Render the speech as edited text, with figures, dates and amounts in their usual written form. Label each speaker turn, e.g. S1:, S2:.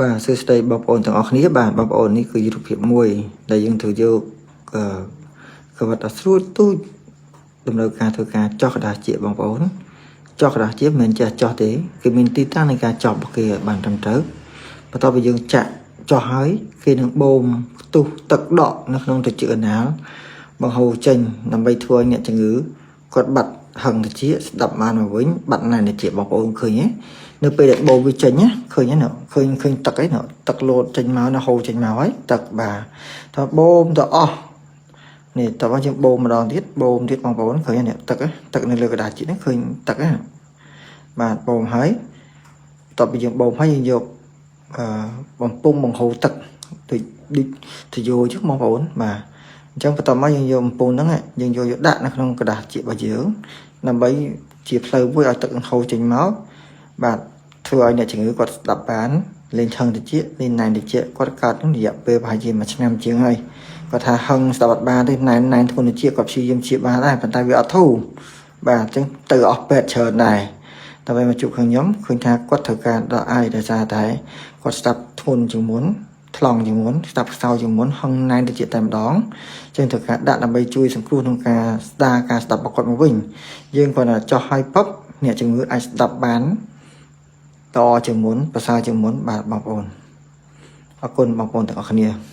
S1: បាទសួស្តីបងប្អូនទាំងអស់គ្នាបាទបងប្អូននេះគឺរូបភាពមួយដែលយើងត្រូវយកអឺកវត្តដ៏ស្រួលទូចតម្រូវការធ្វើការចោះក្រដាសជាបងប្អូនចោះក្រដាសជាមិនមែនចេះចោះទេគឺមានទីតាំងនៃការចោះរបស់គេឲ្យបានត្រឹមត្រូវបន្ទាប់ពីយើងចាក់ចោះហើយគេនឹងបូមផ្ទុះទឹកដក់នៅក្នុងត្រចៀកកណ្ដាលបង្ហូរចេញដើម្បីធ្វើឲ្យអ្នកជំងឺគាត់បាត់ហឹងត្រចៀកស្ដាប់បានមកវិញបាត់ណែនត្រចៀកបងប្អូនឃើញទេនៅពេលដែលបូមវាចេញណាឃើញទេណាឃើញឃើញទឹកអីណាទឹកលោតចេញមកណាហូរចេញមកហើយទឹកបាទតើបូមទៅអស់នេះតើបើយើងបូមម្ដងទៀតបូមទៀតបងប្អូនឃើញទេនេះទឹកទឹកនៅលើក្រដាសជាតិនេះឃើញទឹកណាបាទបូមហើយបន្ទាប់ពីយើងបូមហើយយើងយកអឺបំពង់បង្ហូរទឹកដូចដូចទយោអញ្ចឹងបងប្អូនបាទអញ្ចឹងបន្ទាប់មកយើងយកបំពង់ហ្នឹងយើងយកយកដាក់នៅក្នុងក្រដាសជាតិរបស់យើងដើម្បីជាផ្លូវមួយឲ្យទឹកហូរចេញមកបាទធ្វើឲ្យអ្នកជំងឺគាត់ស្ដាប់បានលេងឆឹងតិចលេងណែនតិចគាត់កើតនឹងរយៈពេលប្រហែលជាមួយឆ្នាំជាងហើយគាត់ថាហឹងស្ដាប់អត់បានទេណែនណែនធ្ងន់តិចគាត់ព្យាយាមជាបានដែរប៉ុន្តែវាអត់ធូរបាទអញ្ចឹងទៅអស់ពេទ្យច្រើនដែរតែពេលមកជួបខាងខ្ញុំឃើញថាគាត់ត្រូវការដល់អាយដោយសារតែគាត់ស្ដាប់ធ្ងន់ជាងមុនថ្លង់ជាងមុនស្ដាប់ខ្សោយជាងមុនហឹងណែនតិចតែម្ដងអញ្ចឹងត្រូវការដាក់ដើម្បីជួយសង្គ្រោះក្នុងការស្ដារការស្ដាប់របស់គាត់មកវិញយើងគាត់ថាចោះឲ្យពឹបអ្នកជំងឺអាចស្ដាប់បានតជាងមុនប្រសើរជាងមុនបាទបងប្អូនអរគុណបងប្អូនទាំងអស់គ្នា។